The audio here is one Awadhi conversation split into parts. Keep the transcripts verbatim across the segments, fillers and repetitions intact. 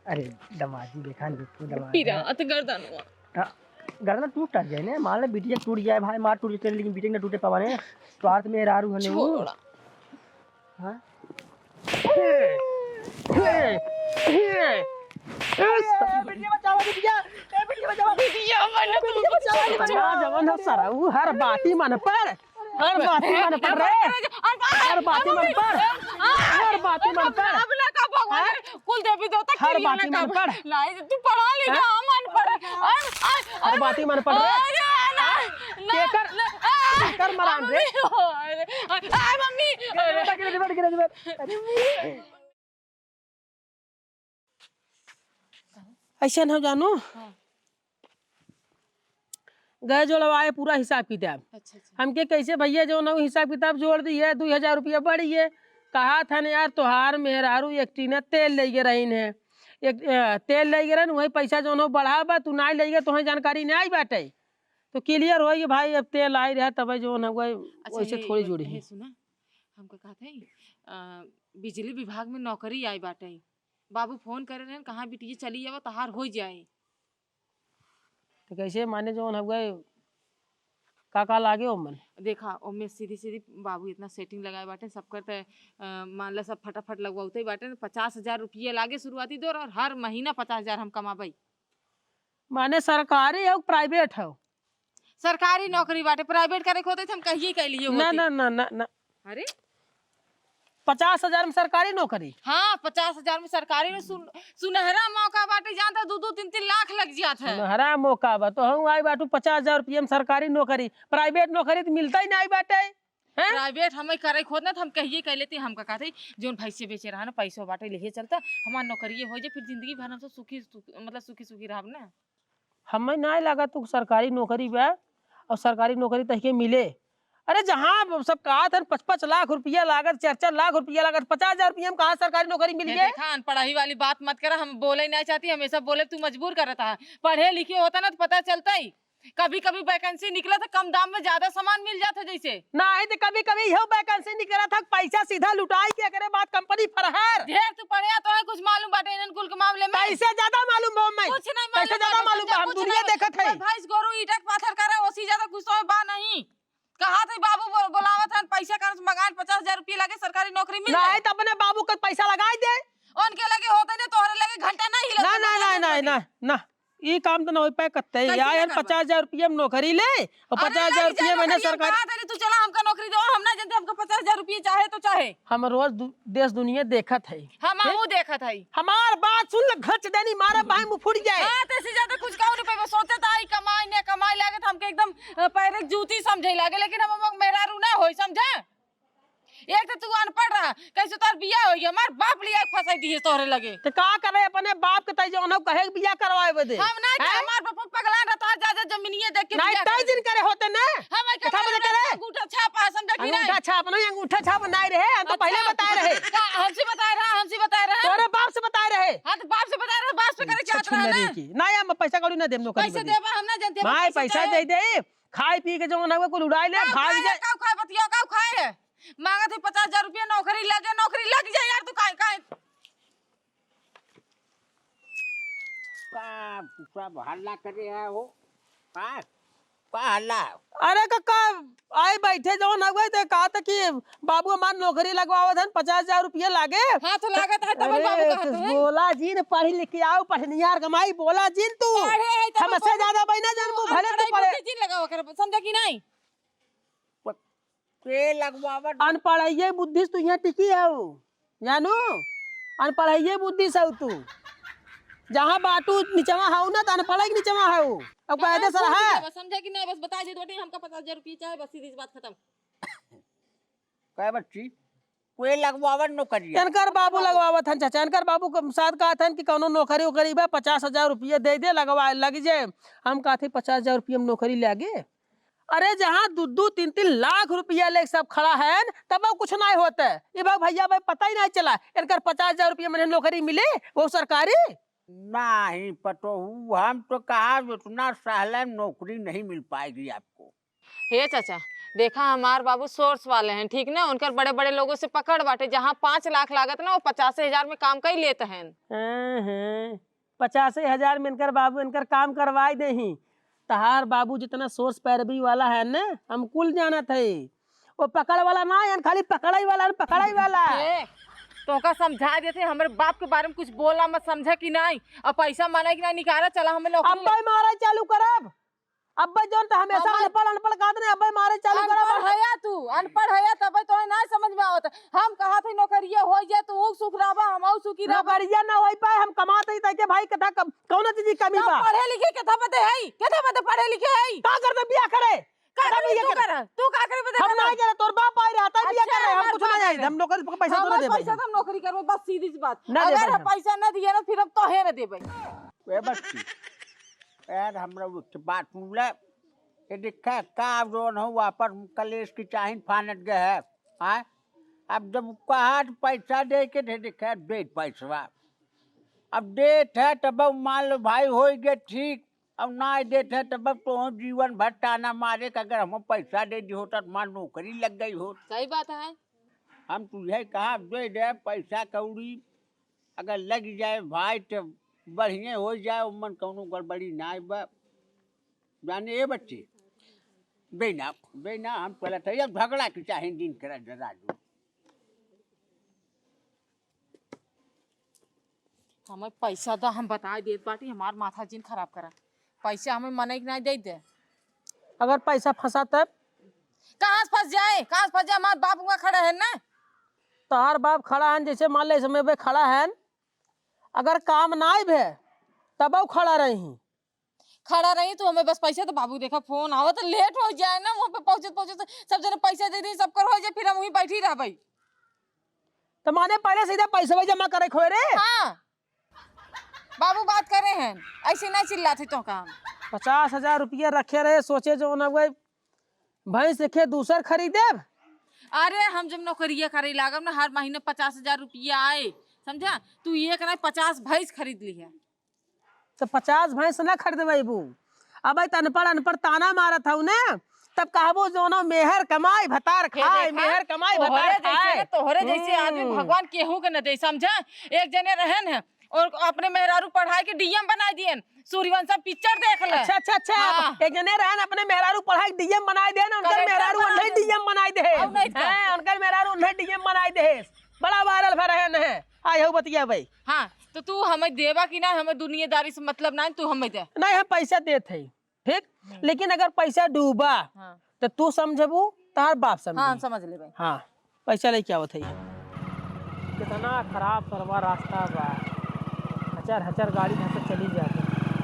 अरे, दमाद जी, देखा नहीं, तू दमाद है। पिरात गर्दन हुआ। हाँ, गर्दन टूट जाए ने, मान ले बिटिया टूट जाए भाई, मार टूट जाए, लेकिन बिटिया ना टूटे पावा ने। स्वार्थ में रारू हने वो। छोड़ा। हाँ? ए, ए, ए, ए, बिटिया बचावा, बिटिया। ए, बिटिया बचावा। बिटिया बचावा, बिटिया बचावा। बना जवन हो सारा, वो हर बाती मन पर। हर बाती मन पर रे। अरे, अरे, हर बाती मन पर। अरे, हर बाती मन पर। अब ना का भगवान, हैं? कुल देवी देवता हर बाती मन पर। नहीं, तू पढ़ा लिखा, हम अनपढ़। अरे, अरे, हर बाती मन पर रे। अरे, ना, केकर, ना, आ, केकर मरान रे? मम्मी, अरे, अरे, आ, मम्मी, अरे। गिरा, गिरा, गिरा, गिरा। अरे, मम्मी। ऐसे न हो जानू। हाँ। गए जोड़वाए पूरा हिसाब किताब। अच्छा, अच्छा। हमके कैसे भैया जो ना हिसाब किताब जोड़ दिए, दो हजार रुपया बढ़िए। कहा था न यार, तोहार मेहरारू एक टीना तेल ले गए रहीन है, एक, अ, तेल ले गए रहीन, वही पैसा जो ना बढ़ा बा, तू ना ले गए, तोहे जानकारी नहीं आई बाटे। तो clear होई कि भाई अब तेल आई रहा, तब जो ना हुआ, अच्छा, वैसे ये थोड़ी बत-, जुड़ी ये है। सुना, हमका कहत है, अ, बिजली विभाग में नौकरी आई बाटे। बाबू फोन करे रहन, कहाँ बिटिया चली आवा, तहार हो जाए। तो कैसे माने जौन हउए, का का लागे ओमन? देखा, ओमे सीधी सीधी बाबू इतना setting लगाए बाटे, सबकर त, अ, मान ला सब फटाफट लगवाते ही बाटे, पचास हजार रुपये लागे शुरुआती दौर और हर महीना पचास हजार हम कमाबई। माने सरकारी हउ, private हउ? सरकारी नौकरी बाटे, private करे के होते त हम कहिए कैलिए ना, होते। ना, ना, ना, ना। अरे? पचास हजार में सरकारी नौकरी? हाँ, पचास हजार में सरकारी में सुन-, सुनहरा मौका बाटे, जानता, दो दो तीन तीन लाख लग जात है। सुनहरा मौका बा, तो हम आई बाटू पचास हजार रुपया में सरकारी नौकरी, private नौकरी तो मिलता ही नहीं बाटे, हैं? Private हमें करे खोद ना, तो हम कहिए कह लेते, हमका कहते, जोन भैंसे बेचे रहा ना, पैसो बाटे, लेहे चलता, हमार नौकरिये हो जाए, फिर जिंदगी भर हम सब सुखी, सुखी, मतलब सुखी सुखी रहब ना। हमें नाय लागत तू सरकारी नौकरी बा और सरकारी नौकरी तहके मिले। अरे जहाँ सब कहत हन पाँच पाँच लाख रुपया लागत, चार चार लाख रुपया लागत, पचास हजार रुपया में कहाँ सरकारी नौकरी मिल ये गए? देखा, अनपढ़ाई वाली बात मत करा, हम बोले नहीं चाहती, हमेशा बोले तू मजबूर करता है। पढ़े लिखे होता ना तो पता चलता ही। कभी कभी vacancy निकला तो कम दाम में ज्यादा सामान मिल जाता जैसे। नहीं तो कभी कभी यह vacancy निकला था, पैसा सीधा लुटाई के एकरे बाद company फरहर। ढेर तू पढ़े तो है, कुछ मालूम बाटे इन्हन कुल के मामले में? पैसे ज्यादा मालूम बा मैं। कुछ नहीं पैसे मालूम ज्यादा बाटे, मालूम समझा, बा, हम कुछ दुनिया नहीं। देखत है। कोई भैंस गोरू ईटा के पाथर करे, ओसी ज्यादा कुछ तो बा नहीं। कहा थे बाबू बो-, बोलावत हन, पैसा कर मगान, पचास हजार रुपया लगे, सरकारी नौकरी मिल नहीं जाए। तो अपने बाबू के पैसा लगाई दे। उनके लगे होते नहीं, तोहरे लगे घंटा नहीं हिलत ना, है, ना, ना, ना, ना, ना, ना। ना। ई काम तो ना हो पाए कत्ते। कैसे यार, ना करबा? पचास हजार रुपया में नौकरी ले और अरे पचास हजार नहीं, रुपया जाए महीने नौकरी, हम सरकार कहा तनी, तू चला, हमका नौकरी दो, हम ना जानते, हमका पचास हजार रुपया चाहे तो चाहे। हम रोज दु-, देश दुनिया देखत है। हम हैं? हमहू देखत है। हमार बात सुन ले, घच देनी मारा भाई मुंह फूट जाए। हाँ, तो इससे ज्यादा कुछ कहूँ नहीं पाएबा। सोचे तो आई कमाई ने कमाई लागे तो हमके एकदम, अ, पैर के जूती समझे लागे, लेकिन हम, हम मेहरारू ना होई, समझा? एक तो तू अनपढ़ रहा, कैसे तोर बियाह होई, हमार बाप लिया के फंसाई दिए तोहरे लगे। तो का करे अपने बाप के तई जौन हो कहे के बियाह करवाए बदे? हम नहीं, हैं? हमार बाप पगलान रहता, जा, जा, जमीनिये देख के नहीं, बियाह तई करे। जिन करे होते ना। हम आई तो का कपड़े बदे करे? अंगूठा छाप आ, समझा कि नहीं? अंगूठा छाप नहीं, अंगूठा छाप नहीं रहे, हम तो अच्छा। पहले बताए रहे। का हमसे बताए रहा, हमसे बताए रहा? तोरे बाप से बताए रहे। हाँ, तो बाप से बताए रहे, बाप से करे क्या सुनरी रहा ना? की। नहीं, हम पैसा कौड़ी ना देम नौकरी पैसे बदे। देबा, हम ना जानते, हम माय पैसे पैसा चाहे। दे दे, खाए पी के जौन हुआ कुल उड़ाई ले, का भाग खाए, जाए। का खाए, बतिया, का खाए? मांगत है पचास हजार रुपया, नौकरी लगे, नौकरी लग जाए यार, तू काहे, काहे? का तू सब हल्ला करे है हो? का, का हल्ला है? अरे काका, आई बैठे जौन हउए, ते कहा था कि बाबू हमार नौकरी लगवावत हन, पचास हजार रुपया लागे। हाँ, तो लागत है, तब अरे, बाबू कहत कुछ है। बोला जिन, पढ़ लिख के आओ, पढ़नियार कमाई, बोला जिन तू। पढ़े है, तब हमसे बाबू ज्यादा बहिना जानबू, हम भले तू पढ़ाई पढ़े। बुद्धि जिन लगावा कर, समझा कि नहीं? प-, के लगवावत? अनपढ़ाइये बुद्धि से तू यहाँ टिकी हऊ, जानू? अनपढ़ाइये बुद्धि से हऊ तू। जहाँ बाटू निचवा हऊ ना, तो अनपढ़ाई के निचवा हऊ। अब हाँ, कायदे से कुल रहा। निचवा, समझा कि नहीं? बस बता दे, हमका पचास हजार रुपया चाहे, बस सीधी सी बात खत्म। कहे बच्ची, कोई लगवावत नौकरिया? इनकर बाबू लगवावत हन चाचा, इनकर बाबू के साथ कहत हन कि कौनो नौकरी वोकरी बा, पचास हजार रुपया दे दे, लगवा, लग जाए। हम कहत ही, "पचास हजार रुपया में नौकरी लागे?" अरे, जहाँ दू दू तीन तीन लाख रुपया ले सब खड़ा है, तब कुछ नहीं होता है। ये भाई भैया भाई पता ही नहीं चला, इनकर पचास हजार रुपया में नौकरी मिले, वो सरकारी। नहीं पतोहू, हम तो कहा इतना सहले नौकरी नहीं मिल पाएगी आपको। हे चाचा, देखा, हमार बाबू सोर्स वाले हैं, ठीक ना? उनकर बड़े बड़े लोगों से पकड़ बाटे, जहाँ पाँच लाख लागत ना, वो पचासे हजार में काम कई लेत हैं। हाँ, हाँ। पचासे हजार में इनकर बाबू इनकर काम करवाई देही। तहार बाबू जितना सोर्स पैरवी वाला है ना, हम कुल जानत है। वो पकड़ वाला ना है, खाली पकड़ाई वाला है, पकड़ाई वाला। ए, तोका समझा देते, हमरे बाप के बारे में कुछ बोला मत, समझा कि नहीं? अब पैसा माना कि नहीं, निकाला, चला, हमें नौकरी अब्बे मारा चालू करब। अब्बे जौन त हमेशा हमार अनपढ़, अनपढ़ कहत रहे, अब्बे मारे चालू करब। अनपढ़ हया तू, अनपढ़ हया, तबे तोहे ना समझ में आवत। हम कहत हई नौकरिया होइ जाए, तू सुख रहबा, हमहू सुखी रहबा। नौकरिया ना होइ पाए, हम कमात हई, तैके भाई कथा कम, कौनो चीज की कमी तब बा? पढ़े लिखे केथा बदे हई? केथा बदे पढ़े लिखे हई? का करबे बियाह करे? का केथा करबे बियाह तू करे? कर? तू का करबे हम देखा ना ना? करे, तोर बाप आए रहता है, बियाह अच्छा, कर रहे, हम हमार कुछ ना बाप जाए, आए। हम नौकरी पर पैसा हमार तोरा दे पैसा भाई। तो हम नौकरी करबे, बस सीधी सी बात। ना दे अगर भाई हम। पैसा ना दिए ना, फिर हम तोहे ना देबे। ए बच्ची, यार, हमरा एक बात सुन ले। ये देखा, का जौन हो, वापस कलेश की चाहिन फानत गए है। हाँ? अब जब कहा तो पैसा दे के दे, देखा, दे पैसवा। अब देत है, तब मान लो भाई, हो गए ठीक। अब ना देत है, तब तो हम जीवन भर ताना मारे कि अगर हम पैसा दे दी होता, तो मार नौकरी लग गई होत। सही बात है। हम तुझे कहा, दे दे पैसा कौड़ी, अगर लग जाए भाई, तो बढ़िया हो जाए, उमन कौनो गड़बड़ी ना बा। जाने ए बच्ची, बेना, बेना, हम चलत है, अब झगड़ा की चाहे दिन करा जरा जो। हमें पैसा दा, हम बताए देत बाटी, हमार माथा जिन खराब करा। पैसा हमें मनई के नाई दे दे। अगर पैसा फंसा तब? कहाँ से फंस जाए, कहाँ से फंस जाए? हमार बाप हुआ खड़ा है ना। तोहार बाप खड़ा है, जैसे मान ले, इस समय पे खड़ा है, अगर काम नाई भे, तब खड़ा रही। खड़ा रही तू, हमें बस पैसा तो बाबू देखा, फोन आवत, लेट हो जाए ना, वहाँ पे पहुँचत, पहुँचत सब जने पैसा दे दी, सब कर हो जाए, फिर हम वहीं बैठी रहबे। तो माने पहले सीधा पैसा जमा करे खोए रे? हाँ, बाबू बात करे हैं, ऐसे ना चिल्लाते तो काम। पचास हजार रुपया रखे रहे, सोचे जो ना हुए, भैंस देखे दूसर खरीदेब। अरे, हम जब नौकरिया करे लागब ना, हर महीने पचास हजार रुपया आए, समझा? तू एक ना पचास भैंस खरीद लिहे। तो पचास भैंस ना खरीदबू। अब त अनपढ़, अनपढ़ ताना मारत हऊ ना, तब कहबू जोनो मेहर कमाई भतार हे खाए, देखा, मेहर कमाई तोहरे भतार जैसे खाए। ना, तोहरे जैसे आदमी हम्म। भगवान केहू के न दे, समझा? एक जने रहन है और अपने मेहरारू पढ़ाई के डीएम बनाई दियन, सूर्यवंशम पिक्चर देख ले। अच्छा, अच्छा, अच्छा। हाँ। एक जने रहन अपने मेहरारू पढ़ाई के डीएम बनाई देन, उनकर कलेक्टर मेहरारू बनाई उन्हें देन। डीएम बनाई दे। और नहीं तो। हैं, उनकर मेहरारू उन्हें डीएम बनाई दे। बड़ा वायरल भा रहन है। आए हो बतिया भाई। हाँ, तो तू हमें देबा कि ना, हमें दुनियादारी से मतलब ना, तू हमें दे। नहीं, हम पैसा देत है, ठीक? हम्म। लेकिन अगर पैसा डूबा, हाँ। तो तू समझबू, तार बाप समझी। हाँ, हम समझ लेबे। हाँ, पैसा लेके आवत है। कितना खराब सरवा रास्ता बा, हचर हचर गाड़ी यहाँ से चली जाती।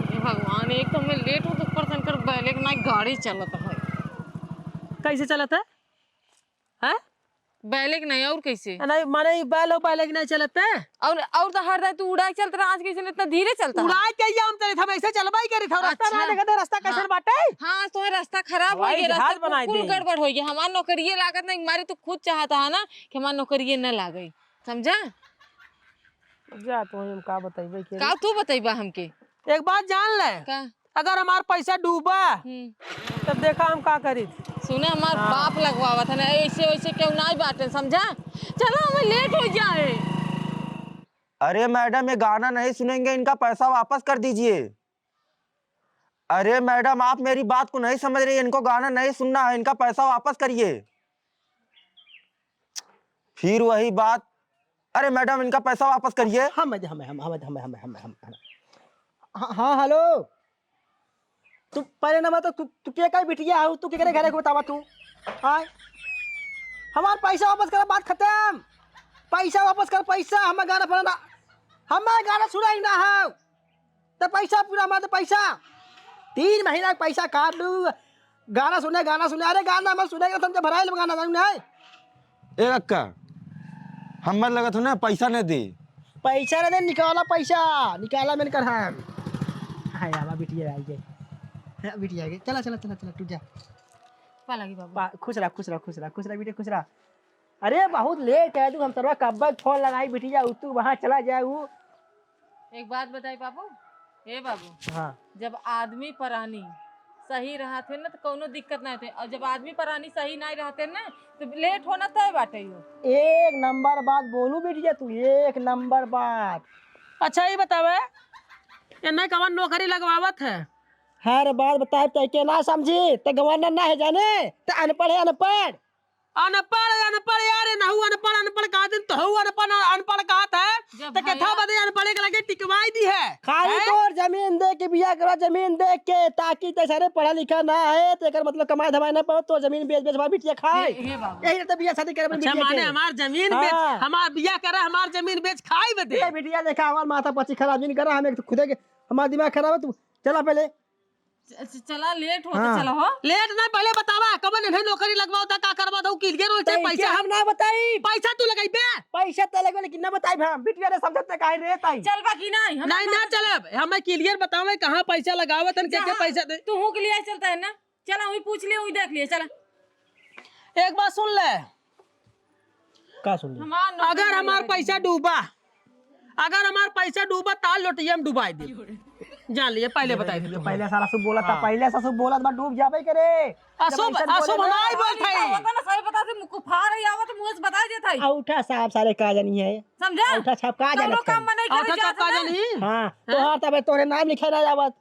हे भगवान, एक तो मैं लेट हूँ, तो ऊपर से इनकर बैलेक ना गाड़ी चलत है। कैसे चलत है? हैं? बैलेक नहीं, और कैसे? नहीं, माने ई बैल हो, बैलेक नहीं चलत है? और, और तो हर दाई तू उड़ाए चलत रहा, आज कैसे इतना धीरे चलता है? उड़ाए के ये हम चलित, हम ऐसे चलबा ही करित, हम रास्ता अच्छा। ना देखत है, रास्ता हाँ। कैसन बाटे? हाँ, तो ये रास्ता खराब हो हवाई गया, जहाज रास्ता बनाई कुल दे। गड़बड़ हो गया। हमार नौकरिये लागत ना, मारे तू खुद चाहता है ना कि हमार नौकरिये न लागे, समझा? जा, तो हम का बतइबे के का रे? तू बतइबा हमके? एक बात जान ले। का? अगर हमार पैसा डूबा, हम्म। तब देखा हम का करी। सुना, हमार हाँ। बाप लगवावत है ना, ऐसे वैसे क्यों ना बाटे, समझा? चला, हमें लेट हो जाए। अरे मैडम, ये गाना नहीं सुनेंगे, इनका पैसा वापस कर दीजिए। अरे मैडम, आप मेरी बात को नहीं समझ रही, इनको गाना नहीं सुनना है, इनका पैसा वापस करिए। फिर वही बात, अरे मैडम, इनका पैसा वापस करिए। हम, हम, हम। हाँ, हाँ, हेलो। तू पहले ना बता, तू, तू के का बिटिया है, तू केकरे घरे को बतावा तू? हाँ? हमार पैसा वापस कर, बात खत्म। पैसा वापस कर, पैसा, हमें गाना फलाना, हमें गाना सुनाई ना है। तो पैसा पूरा हमारा, तो पैसा, तीन महीना का पैसा काट लू। गाना सुने, गाना सुने, अरे गाना मत सुने, एकदम से भराइल गाना सुने। ए अक्का, हमर लगत हो ना, पैसा न दे। पैसा न दे, निकाला पैसा, निकाला मैंने कर हम। हाय, आवा बिटिया आई गई। हाँ, बिटिया आई गई। चला, चला, चला, चला, तू जा। पा लगी बाबू। पा-, खुश रहा, खुश रहा, खुश रहा, खुश रहा, बिटिया, खुश रहा। अरे, बहुत लेट है तू, हम सरवा कब्बे फोन लगाई, बिटिया, उ तू वहाँ चला जाए, उ। एक बात बताई बाबू, ए बाबू, हाँ। जब आदमी परानी सही रहत है ना, तो कौनो दिक्कत ना होते। और जब आदमी परानी सही नहीं रहते ना, तो लेट होना तय बाटे यो। एक नंबर बात बोलू बिटिया तू, एक नंबर बात। अच्छा, ये बतावे, एन्ने कवन नौकरी लगवावत है? हर बात बताए, तै के ना समझी, तै गवर्नर ना है जाने, तै अनपढ़ है, अनपढ़। अनपढ़, अनपढ़ यार, नहु अनपढ़, अनपढ़ कहा दिन तो हऊ अनपढ़, अनपढ़ कहत है, जब तो कथा भैया बदे अनपढ़े के लगे टिकवाई दी है, खाली हैं? तोर जमीन दे के बिया करा, जमीन दे के, ताकि तै सारे पढ़ा लिखा ना है, तो एकर मतलब कमाए धमाए ना पाओ, तो जमीन बेच बेच हमार बिटिया खाए। हे, हे बाबू। यही तो बिया शादी करे, अच्छा, बिटिया माने के। हमार जमीन बेच, हाँ। हमार बिया करा, हमार जमीन बेच खाई बदे। ये बिटिया देखा, हमार माथा पच्ची खराब जिन करा, हम एक तो खुदे के, हमार दिमाग खराब है, तू चला पहले। च-, च-, चला, लेट होता, हाँ। चला हो। लेट ना, पहले बतावा, कब नहीं नौकरी लगवाओ था, का करवा दो, clear हो जाए तै पैसा। के हम ना बताई। पैसा तू लगाई बे। पैसा तै लगाई, लेकिन ना बताई हम। बिटिया रे समझते काहे रे ताई? चल बा कि नहीं? हम नहीं, ना ना चलब। हमें clear बतावे, कहाँ पैसा लगावत हन, के, के जहाँ पैसा दे। तू हूँ के लिए चलता है ना? चला, वही पूछ लिए, वही देख लिए, चला। एक बात सुन ले। का सुन ले? हमार नौकरी अगर हमार लगा पैसा दी। डूबा, अगर हमार पैसा डूबा, ताल लोटिया में डुबाई दे। जान लिए, पहले बताई दे तू। पहले साला शुभ बोला था, हाँ। पहले साला शुभ बोला था, डूब जाबे करे। अशुभ, जब ऐसा अशुभ बोले ना, हमारी बोल था। आवता ना, सही बता दे, मुँह को फाड़ ही आवत, मुँह से बता देता है। औंठा साहब सारे का जानी है। समझा? औंठा छाप का कौनो जाने काम में नहीं करे औंठा छाप जात का है ना। जानी? हाँ, हाँ? तोहार तबे तोरे नाम लिखे ना आवत।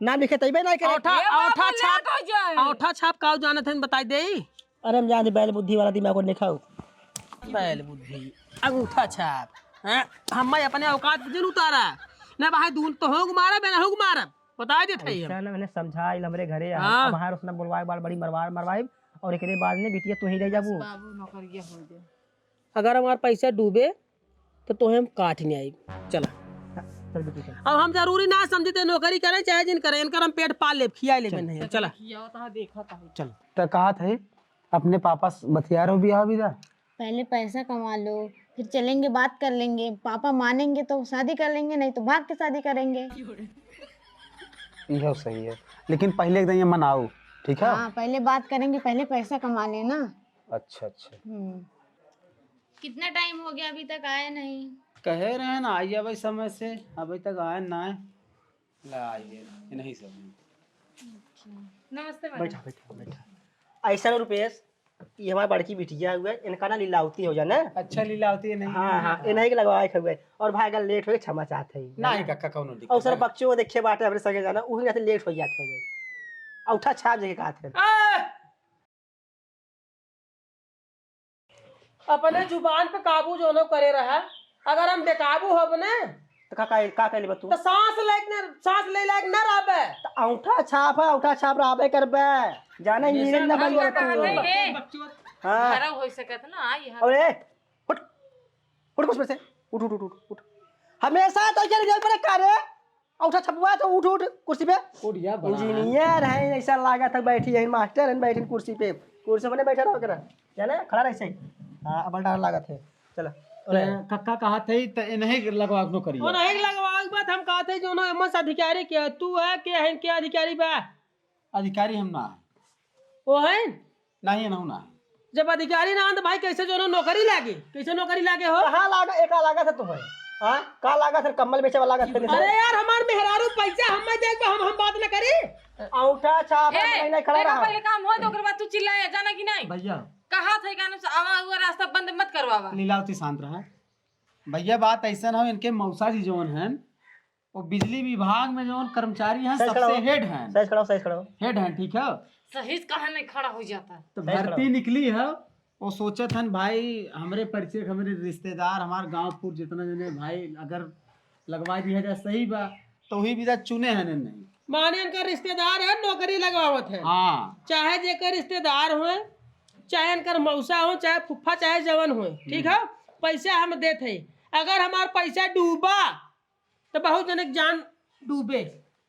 नाम लिखे तैबे नहीं करे। औंठा, ये बाबू औंठा लेट छाप, हो जाए। औंठा छाप का जानत है, बताई दे। अरे हम जान दे, बैल बुद्धि वाला दिमाग को नहीं खाओ। बैल बुद्धि, अंगूठा छाप, हैं? हम अपने औकात जिन उतारा। ना भाई, दून तो होग मारब, ना होग मारब। बताई देत हई हम। ऐसा ना, मैंने समझाइल हमरे घरे आ। हाँ। अब हमार उसने बोलवाए बाल बड़ी मरवाए, मरवाए, और एकरे बाद में बिटिया तू ही रह जाबू। बाबू नौकरिया हो जाए। अगर हमार पैसा डूबे, तो तोहे हम काट नहीं आई। चला। चल बेटी, चल। अब हम जरूरी ना समझते नौकरी करें चाहे जिन करें, इनकर हम पेट पाल लेब, खिया लेब चल। नहीं, चला। खियाओ तो देखा था। चल। तो कहा थे, अपने पापा से बतिया रहो बियाह विदा? पहले पैसा कमा लो, फिर चलेंगे, बात कर लेंगे। पापा मानेंगे तो शादी कर लेंगे, नहीं तो भाग के शादी करेंगे। यह सही है, लेकिन पहले एकदम ये मनाओ, ठीक है? हाँ, पहले बात करेंगे, पहले पैसा कमा लेना। अच्छा, अच्छा। हम्म। कितना टाइम हो गया, अभी तक आया नहीं? कहे रहे ना, आइए भाई समय से, अभी तक आया ना है। ला आइए, ये नहीं सब। अच्छा। नमस्ते मैडम। बैठा, बैठा, बैठा। ऐसा ना रुपेश, ये हमारी बड़की बिटिया हुआ है, इनका ना लीलावती हो जाना। अच्छा, लीलावती है, नहीं? हाँ, हाँ, इन्हीं के लगवाए के हुए। और भाई अगर लेट हो गए, क्षमा चाहते हैं। नहीं काका, कौनो दिक्कत और सर नहीं। बच्चों को देखे बाटे, हमरे संगे जाना, उही रहते लेट हो जाते हुए। औंठा छाप जगह कहा थे। ए! अपने जुबान पे काबू जोनो करे रहा, अगर हम बेकाबू होब ने, तो का, का, का कहले बा तू? तो सांस लेके न, सांस ले लायक न रहबे। तो औंठा छाप है, औंठा छाप रहबे करबे। जाने हमेशा इंजीनियर ना बन जाबे तू। बकचोद, बकचोद। हाँ। घरा हो सकत ना, आई है। अरे, उठ, उठ कुर्सी पे से, उठ, उठ, उठ, उठ, उठ। हमेशा तो क्या रिजल्ट पर का रे? औंठा छपवा तो उठ, उठ कुर्सी पे। कोडिया बड़ा है। इंजीनियर है, ऐसा लागत है बैठी है, मास्टर है, बैठी कुर्सी पे। कुर्सी पर नहीं बैठा रहो करा, जाने खड़ा रह सही। हाँ, अब डर लागत है। चलो। तो अरे। कक्का कहा थे तो इन्हें लगवा के नौकरी। वो नहीं लगवा के बात हम कहा थे जो ना एमएस अधिकारी के, तू है के है के अधिकारी बा? अधिकारी हम ना है। वो है? नहीं, ना, ना है। जब अधिकारी ना है तो भाई कैसे जो ना नौकरी लागे? कैसे नौकरी लागे हो? कहाँ लागा, एका लागत है तुम्हें? हाँ? का लागत है, कम्बल बेचे वाला लागत है? अरे यार, हमार मेहरारू पैसा हम देख, हम, हम बात ना करी। औंठा छाप ए, नहीं, नहीं, खड़ा देखा रहा। पहले काम हो तो ओकर बाद तू चिल्लाए, जाना कि नहीं? भैया। कहा थे कि आवा हुआ रास्ता बंद मत करवावा। लीलावती शांत रहा। भैया, बात ऐसा ना हो, इनके मौसा जी जौन हैं, वो बिजली विभाग में जौन कर्मचारी हैं, सही खड़ा सबसे हो। हेड हैं। सही खड़ा हो, सही खड़ा हो। हेड हैं, ठीक है? सही से कहा नहीं खड़ा हो जाता। तो सही खड़ा भर्ती हो। निकली है, वो सोचत हन भाई, हमरे परिचय के, हमरे रिश्तेदार, हमार गाँव पुर जितना जने भाई, अगर लगवा दिया जाए, सही बा, तो वही विदा चुने हैं नहीं। माने इनका रिश्तेदार है, नौकरी लगवावत है। हाँ। चाहे जेकर रिश्तेदार होए, चाहे इनकर मौसा हो, चाहे फुफ्फा, चाहे जवन होए, ठीक हम्म। है, पैसा हम देत है। अगर हमार पैसा डूबा, तो बहुत जने के जान डूबे।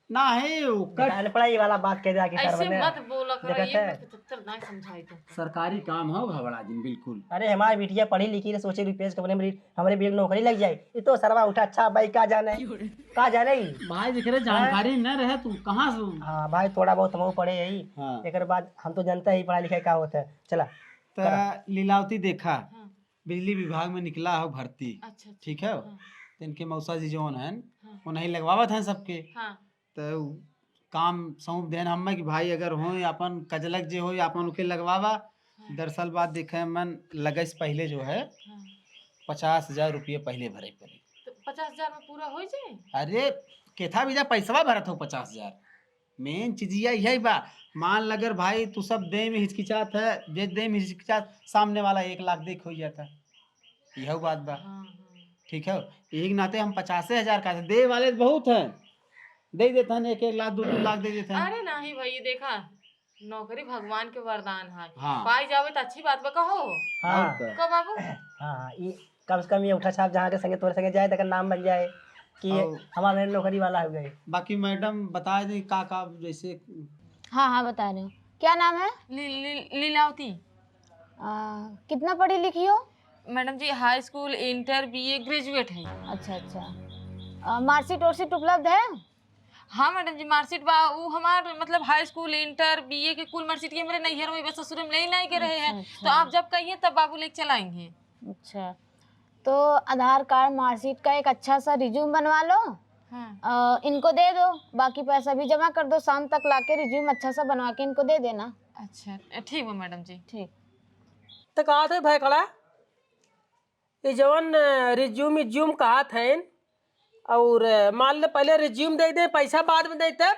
ना है, ओकर बेटा, अनपढ़ाई वाला बात कह दे आके ऐसे करबे ने। मत बोला करो, देखत एक है? मिनट के चक्कर ना समझाई तो। सरकारी काम हो घबरा जिन, बिल्कुल। अरे, हमारी बिटिया पढ़ी लिखी रहे, सोचे रुपेश कंपनी में हमरे बेटी नौकरी लग जाए। ये तो सरवा उठा अच्छा भाई, का जाने? का जाने ही? भाई, जेकरे जानकारी हाँ? न रहे, तू कहाँ से? हाँ, भाई, थोड़ा बहुत हमहू पढ़े यही। हाँ। एकर बाद हम तो जानते ही पढ़ाई लिखाई का होता है। चला, तो करा। लीलावती देखा, हाँ। बिजली विभाग में निकला हो भर्ती, अच्छा, अच्छा। ठीक है? हाँ। तो इनके मौसा जी जौन हैं, हाँ। वो नहीं लगवावत हैं सबके। हाँ। तो उ काम सौंप देन हमें कि भाई अगर होय अपन कजलक जे होय अपन ओके लगवावा। हाँ। दरअसल बात देखे मन लगे से पहिले जो है हाँ। पचास हजार रुपये पहिले भरे पड़े। तो पचास हजार में पूरा हो जाए? अरे केथा बीजा पैसवा भरत हो पचास हजार। मेन चीजिया यही बा। मान ल अगर भाई तू सब दे में हिचकिचात है, दे, दे में हिचकिचात, सामने वाला एक लाख देख हो जाता। यह बात बा। हाँ, हाँ। ठीक है, एक नाते हम पचासे हजार का दे वाले बहुत हैं, दे देते हैं एक एक लाख दो दो लाख दे देते हैं। अरे नहीं भाई, देखा नौकरी भगवान के वरदान है। हाँ। पाई जावे तो अच्छी बात बा, कहो। हाँ। और का? कहो बाबू। हाँ, हाँ, ई कम से कम ये उठा छाप जहाँ के संगे तोरे संगे जाए, तेकर नाम बन जाए कि और हमारे नौकरी वाला हो गए। बाकी मैडम बता दें का का जैसे। हाँ, हाँ, बता रही हूँ। क्या नाम है? ली-, ली-, लीलावती। आ, कितना पढ़ी लिखी हो? Madam ji, high school, inter, BA, graduate है। अच्छा, अच्छा। आ, मार्कशीट वार्कशीट उपलब्ध है? हाँ मैडम जी, मार्कशीट बा, उ हमार मतलब हाई स्कूल, इंटर, बीए के कुल मार्कशीट ये मेरे नैहर में बस, ससुर में ले नहीं के रहे हैं। अच्छा, अच्छा। तो आप जब कहिए तब बाबू लेके चलाएंगे। अच्छा, तो आधार कार्ड, मार्कशीट का एक अच्छा सा रिज्यूम बनवा लो। हाँ। अ, इनको दे दो, बाकी पैसा भी जमा कर दो। शाम तक लाके रिज्यूम अच्छा सा बनवा के इनको दे देना। अच्छा, ठीक बा मैडम जी। ठीक। तो कहा थे भाई खड़ा, ये जवन, अ, रिज्यूम, रिज्यूम कहत हैं, और, अ, मान ले पहले रिज्यूम दे दे, पैसा बाद में दे तब।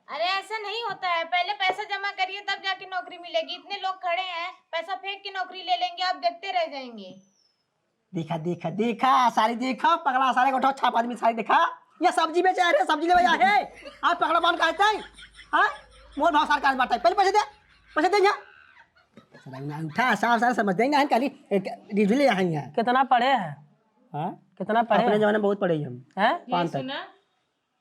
अरे ऐसा नहीं होता है, पहले पैसा जमा करिए तब जाके नौकरी मिलेगी। इतने लोग खड़े हैं, पैसा फेंक के नौकरी ले लेंगे, आप देखते रह जाएंगे। देखा, देखा, देखा, सारी देखा, पकड़ा सारे को उठाओ, छाप आदमी सारी देखा। ये सब्जी बेचे आ रहे, सब्जी लेवे आ है। आप पकड़ा बांध कहते हैं, हाँ? मोल भाव सरकार बांटता है, पहले पैसे दे, पैसे दे यहाँ। साला ना उठा, साफ साफ समझ देंगे, हम खाली एक डिग्री ले आए हैं। कितना पढ़े हैं? हाँ? कितना पढ़े अपने हैं? जमाने में बहुत पढ़े ही हम। हैं? पाँच तक। सुना?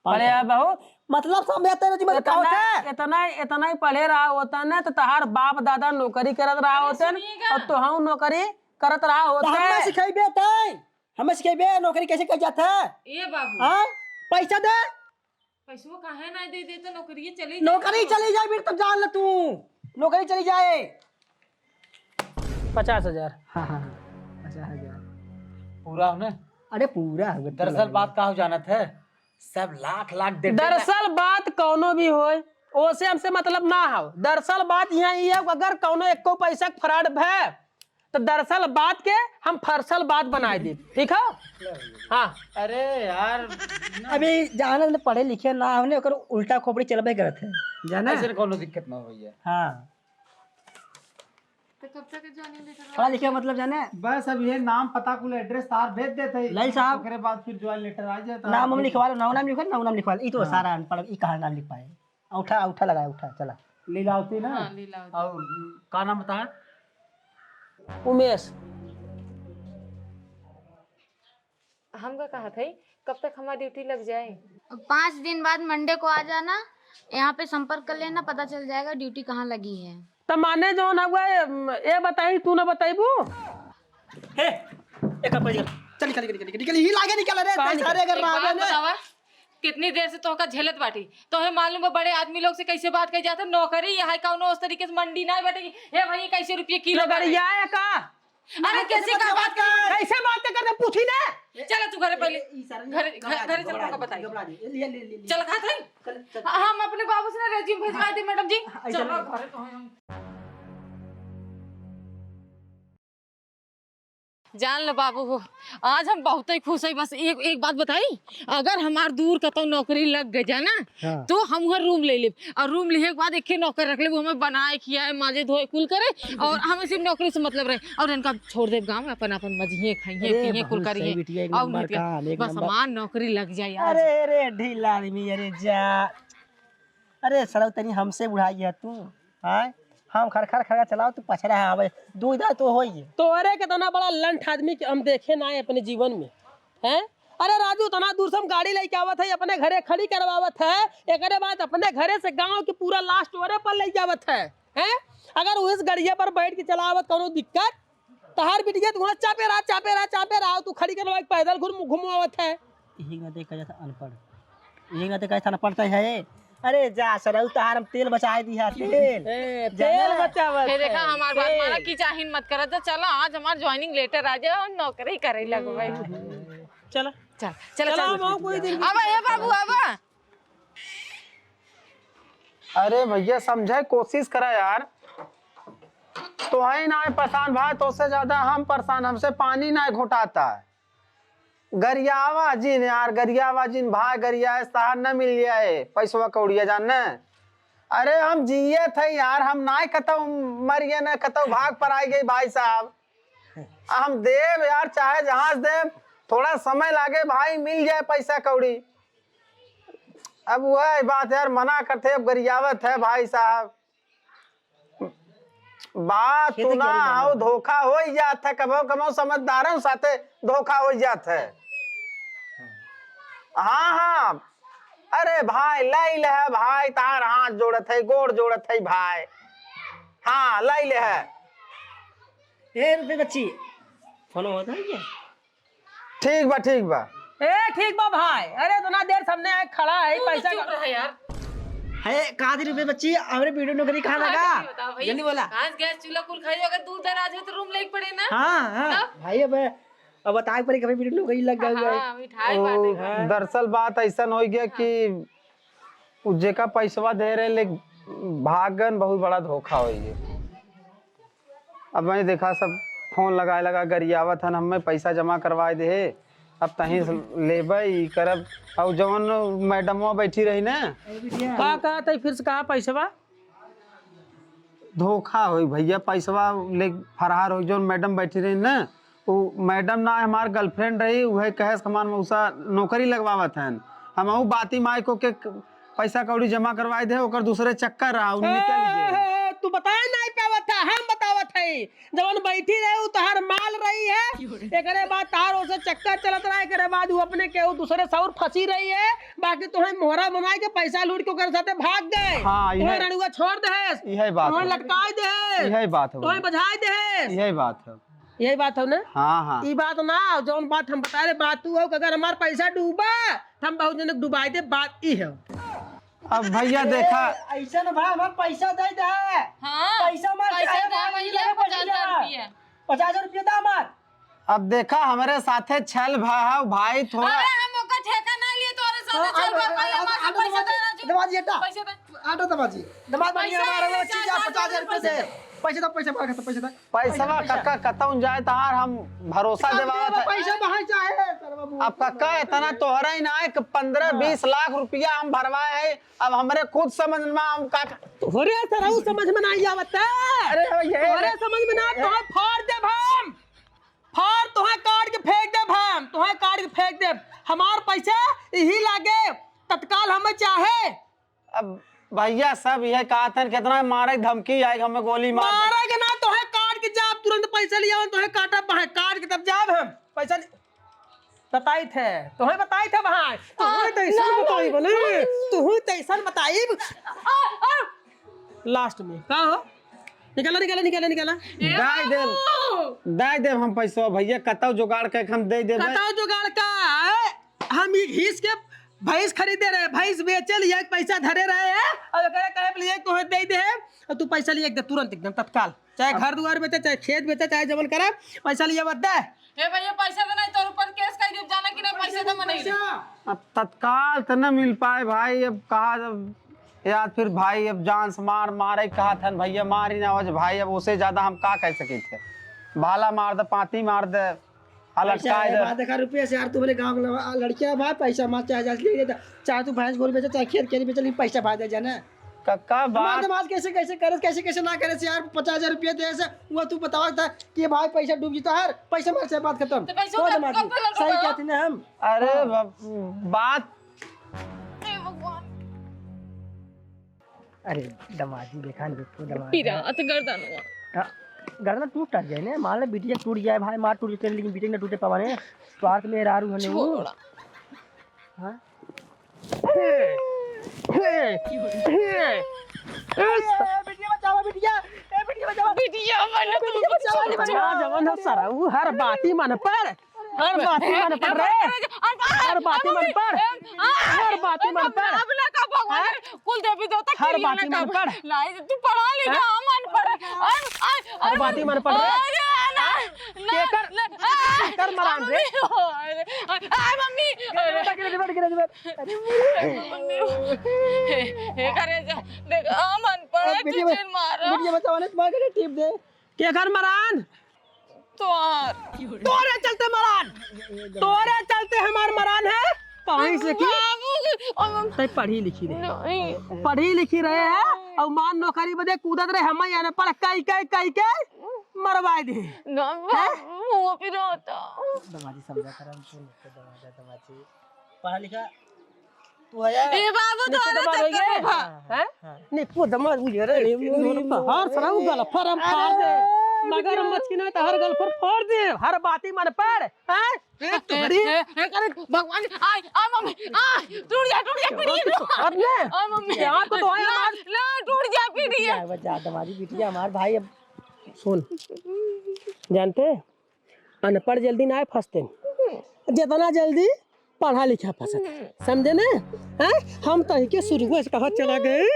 पाँच पढ़े तक। हैं बहुत? मतलब समझते रहो जी, मतलब का इतना, होता है? इतना, इतना ही पढ़े रहा होता ना तो तहार बाप दादा नौकरी करत रहा अरे होते न, सुनिएगा। और तोहू नौकरी करत रहा तो होते। हमें सिखेबे तय, हमें सिखेबे नौकरी कैसे कर जाता है? ए बाबू। हाँ? पैसा दे। पैसवा काहे ना दे देता, नौकरी चली जाए नौकरी तो। चली जाए, फिर तब जान ले तू, नौकरी चली जाए। पचास हजार। हाँ, हाँ, हाँ, पचास हजार। पूरा हो ना? अरे पूरा हो गया, दरअसल पूरा हो बात गया। का हो जानत है, सब लाख लाख दे देता। दरअसल बात कौनो भी होए, ओसे हमसे मतलब ना हो। दरअसल बात यहाँ ये है, अगर कौनो एको पैसा के फ्रॉड भय, तो दरअसल बात के हम फरसल बात बनाए दे, ठीक है? हाँ। अरे यार, ना। अभी जहाँ ना पढ़े लिखे ना होने, ओकर उल्टा खोपड़ी चलबे करत है, जाना? ऐसे कौनो दिक्कत ना होई है। हाँ। तो कब तक ज्वाइनिंग लेटर पढ़ा लिखे मतलब जाने? बस अब ये नाम पता कुल एड्रेस तार भेज देते हैं। लाइल साहब। ओकरे बाद फिर ज्वाइन लेटर आ जाता है। नाम हम लिखवा लो, नाम, नाम लिखवा लो, नाम लिखवा लो। ई तो हाँ। सारा अनपढ़, ई कहाँ नाम लिख पाए? औंठा, औंठा लगाए, औंठा, चला। लीलावती ना? हाँ, लीलावती। और का नाम बताया? उमेश। हम का कहत हई, कब तक हमार ड्यूटी लग जाए? पाँच दिन बाद मंडे को आ जाना, यहाँ पे संपर्क कर लेना, पता चल जाएगा ड्यूटी कहाँ लगी है। त माने जौन हउआ, ए बताई, तू ना बताइबू? हे, एक बार चल, चल, निकल, निकल, निकल, निकल, ही लागे निकल रे, कहाँ पैसा रे अगर एक बात रहबे ने। बतावा, कितनी देर से तोहका झेलत बाटी, तोहे मालूम बा बड़े आदमी लोग से कैसे बात कही जात है, नौकरी यहाँ कौनो उस तरीके से मंडी ना बाटे कि, "हे भाई, कैसे रुपये किलो बाटे?" नगरिया है का? अरे, कैसे का बात कर? कैसे बात कर रहे, पूछी ना। चला तू घरे पहले। ई सारा घरे, घबरा घरे, घरे चल, घबरा तोहका बताई। घबरा दे। ले, ले, ले, ले। चल, खात है? चल, चल। हम अपने बाबू से ना रिज्यूम भेजवा दे, मैडम जी। आ, ऐसा चलो, ना। घरे तो हम। जान लो बाबू हो, आज हम बहुत ही खुश है। बस एक, एक बात बताई, अगर हमार दूर कतौ नौकरी लग गई जाना, हाँ। तो हम वहाँ रूम ले लेब, और रूम लिहे के बाद एक नौकर रख लेब, हमें बनाए, खियाए, माजे, धोए, कुल करे, और हमें सिर्फ नौकरी से मतलब रहे, और इनका छोड़ देब गाँव में, अपन, अपन मजिए, खाइए, अरे, पिए, कुल बहुत करिए, सही बिटिया, एक और नंबर उनके काम, एक बस नंबर। हमार नौकरी लग जाए आज। अरे, अरे, ढीला आदमी, अरे जा। अरे सरऊ, तनी हमसे बुढ़ाई है तू, हाँ? हम खर खर खर चलाओ, तू पछड़ा है, आवे, दू इधर तो होई है। तोहरे कितना बड़ा लंठ आदमी के हम देखे ना है अपने जीवन में, हैं? अरे राजू, इतना दूर से हम गाड़ी लेके आवत है, अपने घरे खड़ी करवावत है, एकरे बाद अपने घरे से गांव के पूरा लास्ट ओरे पर ले जावत है, हैं? अगर उस गड़िया पर बैठ के चलावत कौनो दिक्कत, तहार बिटिया तू वहाँ चापे रहा, चापे रहा, चापे रहा, तू खड़ी करवा के पैदल घूम, घुमावत है। यही ना देखा जाता अनपढ़, यही ना देखा जाता अनपढ़ तो है। अरे जा सरऊ, तहार हम तेल बचाए दिया, तेल। ए, जाना? तेल बचावत हे देखा, है, हमार बात तेल। माना कि चाहे मत करत जा, चला आज हमार ज्वाइनिंग लेटर आ जाए और नौकरी करे लगो भाई। चला। चल, चला, चला, चल। हम आओ कोई दिन। अब ए बाबू, अब। अरे भैया, समझे कोशिश करा यार। तोहई नाहीं परेशान भाई, तोसे ज्यादा हम परेशान, हमसे पानी नाहीं घोटात है। गरियावा जिन यार, गरियावा जिन भाई, गरियाए से तहार न मिल जाए पैसवा कौड़िया जान न। अरे हम जियत है यार, हम नाहीं कतौ मरिए न कतौ भाग पर आइ गए भाई साहब। हम देब यार, चाहे जहाँ से देब, थोड़ा समय लागे भाई, मिल जाए पैसा कौड़ी। अब वह बात यार, मना करते, अब गरियावत है भाई साहब। बात खेत तू ना कियारी हो, बाबा। धोखा होइ जात है, कबो कबो समझदारों साथे धोखा होइ जात है। हाँ, हाँ, अरे भाई, लइ ले है भाई, तार हाथ जोड़त है, गोड़ जोड़त है भाई। हाँ, लइ ले है। ए, रुपये बच्ची, फोन होता है क्या? ठीक बा, ठीक बा। ए, ठीक बा भाई। अरे, इतना देर सामने आए खड़ा है, तू तो पैसा चुप का रह यार। है, कहाँ दी रुपये बच्ची? हमरे वीडियो नौकरी कहाँ लगा? ये बताओ भाई, जल्दी बोला। घास गैस चूल्हा कुल खाई, अगर दूर दराज हो तो रूम लेके पड़े ना। हाँ, हाँ। तब? भाई, अब, अब बताए पड़े, कभी वीडियो नौकरी लग गया हुआ है। हाँ, मिठाई ओ, बांटे हैं। दरअसल बात ऐसन होइ गया कि उ जेका पैसवा दे रहे, ले भागन, बहुत बड़ा धोखा होइ गया। अब मैं देखा, सब फोन लगाए लगा, गरियावत हन, हमें पैसा जमा करवाए दे, अब तहीं से लेबै, ई करब। और जौन मैडमवा बैठी रही ना, का कहत है, फिर से कहा पैसवा? धोखा होई भैया, पैसवा ले फरार होई। जौन मैडम बैठी रही ना, उ मैडम ना हमार गर्लफ्रेंड रही, उहे कहे से हमार मौसा नौकरी लगवावत हन। हमहू बाती माई को के पैसा कौड़ी जमा करवाए दे, ओकर दूसरे चक्कर रहा, उ निकल गए। ए, तू बताए नाहीं पावत है, हम बतावत है। जवन बैठी रहे, उ तहार माल रही है। एकरे बाद तहार ओसे चक्कर चलत रहा, एकरे बाद उ अपने केहू दूसरे से और फंसी रही है। बाकी तोहे मोहरा बनाए के पैसा लूट के ओकरे साथे भाग गए। हाँ, तोहे इहे, रड़ुआ छोड़ देहेस। इहे बात तोहे है। लटकाए देहेस। इहे बात है। तोहे बझाए देहेस। इहे बात है। यही बात हो ना? हाँ, हाँ। ई बात ना, जौन बात हम बताए रहे, बात तू हो कि अगर हमार पैसा डूबा, तो हम बहुत जने के डुबाए दे, बात ई है। अब भैया देखा। ए, ऐसा ना भाई, हमार पैसा दे दे। हाँ, पैसा हमार पैसा चाहे दे भाई, भैया, ये पचास हजार रुपया। पचास हजार रुपया दे हमार। अब देखा, हमरे साथे छल भा है भाई, थोड़ा। अरे, हम ओकर ठेका ना लिए, तोरे साथे हाँ, छल भा, अरे, भाई, अरे, हमार अरे, पैसा दे, राजू। दबा दिए, टा। पैसा दे। आटा दबा जी। दबा दिए, पैसा हमारा दे, वो चीज है, चार पचास हजार रुपया दे। पैसा दे, पैसा मार, पैसा दे। पैसवा पैसा, पैसा। कक्का कतौन जाए तहार, हम भरोसा हम देवावत देबे है। पैसा बाहर चाहे, सरवा मुंह अब कक्का, इतना तोहरा ही ना है कि पन्द्रह हाँ। बीस लाख रुपया हम भरवाए है, अब हमरे खुद समझ में हम का तोहरे सरऊ समझ में नाहीं आवत है। अरे भैया, तोहरे समझ में ना, ए, तोहरे फाड़ देब हम। फाड़, तोहे काट के फेंक देब हम, तोहे काट के फेंक देब। हमार पैसा यही लागे, तत्काल हमें चाहे। अब भैया सब यह कहत हन, कितना मारे के धमकी आए, हमें गोली मार दे। मारे के ना, तोहे काट के जाब, तुरंत पैसा लियावन, तोहे काटब, बाहे काट के तब जाब हम। पैसा लि-, बताई थे, तोहे बताई थे भाई, तोहे आ, तो ऐसा ना, बताई ना, बोले, ना। तोहे तो ऐसा बताई। आ, आ। लास्ट में का हो? निकाला, निकाला, निकाला, निकाला। ए दाई देब, बाबू। दाई देब हम पैसा भैया, कतौ जुगाड़ करके हम दे देबे। कतौ जुगाड़ का है? हम ई घीस के भैंस खरीदे रहे, भैंस बेचे लिए पैसा धरे रहे हैं, और ओकरा कहे लिए तोहे दे दे, और तू पैसा लिए एकदम तुरंत, एकदम तत्काल, चाहे अब घर दुआर बेचे, चाहे खेत बेचे, चाहे जवन करे, पैसा लिए बस दे। ए भैया, पैसा दे, नहीं तोर ऊपर केस कर देब, जाना कि नहीं, पैसा दे, मने। अब तत्काल तो न मिल पाए भाई, अब कहा जब यार फिर भाई, अब जान से मार, मारे कहा था भैया, मार ही ना हो भाई, अब उसे ज्यादा हम का कह सके थे, भाला मार दे, पाती मार दे, आ पैसा लटकाए है, दे। बात देखा, रुपया से यार, तुम्हारे गाँव के लड़कियाँ भाई, पैसा मार, चाहे जाए ले, चाहे तू भैंस गोरू बेचे, चाहे खेत खेत बेचे, लेकिन पैसा भाई दे जाना। कक्का हमार बात दिमाग कैसे, कैसे करे, कैसे, कैसे ना करे से यार, पचास हजार रुपया दे से, वो तू बतावा था कि भाई पैसा डूब जीता हर, पैसा मार से बात खत्म। तो पैसा तो उठा, दिमाग कब तक सही लौटा? कहती ना हम। अरे हाँ। बाप, बात। हे भगवान। अरे दमाजी देखा नहीं, देखो दमाजी। पिरात गर्दन हुआ। हाँ, गर्दन टूट जाए ना, मान ले बिटिया टूट जाए भाई, मार टूट जाए, लेकिन बिटिया ना टूटे पावा ने। स्वार्थ में रारू हने वो। छोड़ा। हाँ? हे, हे, हे। ए, बिटिया बचावा, बिटिया। ए, बिटिया बचावा। बिटिया बचावा, बिटिया बचावा। ना जवन हो सरऊ, हर बाती मन पर, हर बाती मन पर रे। हर बाती मन पर, हर बाती मन पर। अब ना का भगवान, हैं? कुल देवी देवता हर बाती मन पर। नहीं, तू पढ़ा लिखा, हैं? मन पर। हर बाती मन पर रे। अरे, ना, ना। एकर, एकर मरान रे। अरे, अरे, मम्मी, अरे। गिर, गिर, गिर, गिर। अरे, मम्मी। हे, हे, करे जा। देख, हम अनपढ़ है, बिटिया, तुझे मारा। बिटिया बचावा ने, तुम्हारे लिए टिप दे। केकर मरान? तोहार। तोरे चलते मरान। तोरे चलते हमार मरान है। पढ़ाई से की? बाबू, और हम तै पढ़ी लिखी रहे। नहीं। पढ़ी लिखी रहे हैं और मान नौकरी बदे कूदत रहे, हम यहाँ पढ़ कई, कई, कई, कई मरवाए दे। ना, हैं? बाबू, वो भी रहता। दमाजी समझा कर हमको, दमाजी, दमाजी। पढ़ा लिखा तू है यार। ए बाबू, निको तोरे दमाद चक्कर होइगे। में भा- हाँ, हाँ, हैं? हाँ। निको दमाद बुझे रे, अरे, मुड़ी तोर में। हर सरऊ गलफर हम फाड़ दे। अरे, मगर हम मछली ना तो हर गलफर फाड़ दे। हर बाती मन पर, हैं? ए, ए, तोरी। ए, ए, अरे, भगवान, आय, आय, मम्मी, आय, टूट जा, टूट जा, पीढ़ी। अरे, अरे, मम्मी। यहाँ तो, तो है ना, हमार ना, टूट जा, पीढ़ी। बिटिया, बचा, दमाद, बिटिया, हमार भाई अब। सुन, जानते, अनपढ़ जल्दी ना फंसते, जितना जल्दी पढ़ा लिखा फंसत। समझे ना? हैं? हम तो के शुरुए से कहा चला गए,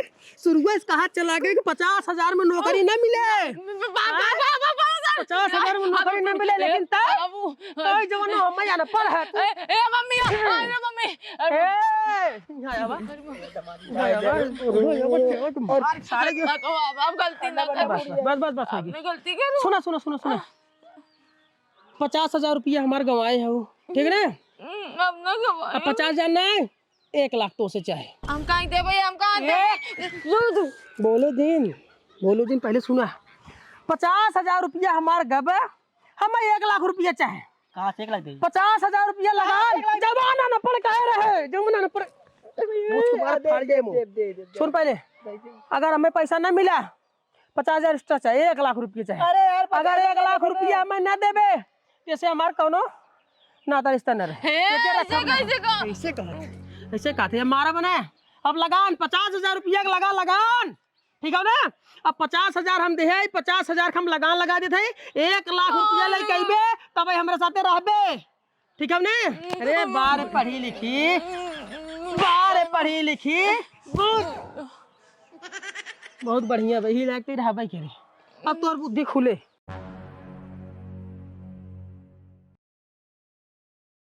शुरुए से कहा चला गए कि पचास हजार में नौकरी ना मिले। बा-, बा-, बा-, बा-, बा-, बा-, पचास हजार में नौकरी ना मिले, लेकिन तब बाबू। तब जवन हम अनपढ़ है। ए, ए, मम्मी, अरे मम्मी, अरे। ए, यहाँ आवा। यहाँ आवा। और सारे जो अब, अब, अब गलती ना कर। बस, बस, बस, बस, हो गई। अपनी गलती करो। सुना, सुना, सुना, सुना। पचास हजार रुपया हमार गंवाए हो, ठीक ना? हम्म, अब ना गंवाए। अब पचास हजार ना, एक लाख तो से चाहे। हम काहे देबे, हम काहे ए! देबे? दू, दू। बोलो जिन, बोलो जिन, पहले सुना। पचास हजार रुपया हमार गबे, हम एक लाख रुपया चाहे। कहाँ से एक लाख देबे? पचास हजार रुपया लगा, हाँ, एक लाख। जवान अनपढ़ काहे रहे, जवान अनपढ़। मुझ को मार दे, फाड़ दे, दे, मुंह। दे, दे, दे, दे। सुन पहले, दे, दे। अगर हमें पैसा ना मिला, पचास हजार extra चाहे, एक लाख रुपया चाहे। अरे यार, अगर पचास हजार एक लाख रुपया हमें ना देबे, जैसे हमार कौनो नाता रिश्ता न रहे। हे, तो क्या ऐसे रखा कैसे कहा? ऐसे कहा थे, ऐसे कहा थे, हमारा बना है। अब लगान, पचास हजार रुपया का लगा लगान, ठीक है ना? अब पचास हजार हम दे है, पचास हजार हम लगान लगा देते हैं, एक लाख रुपया लेके अइबे, तब हमरे साथे रहबे। ठीक है ने? अरे बारे पढ़ी लिखी, बारे पढ़ी लिखी, बहुत, बहुत बढ़िया बा, यही लायक ते रहबे करे। अब तोर बुद्धि खुले,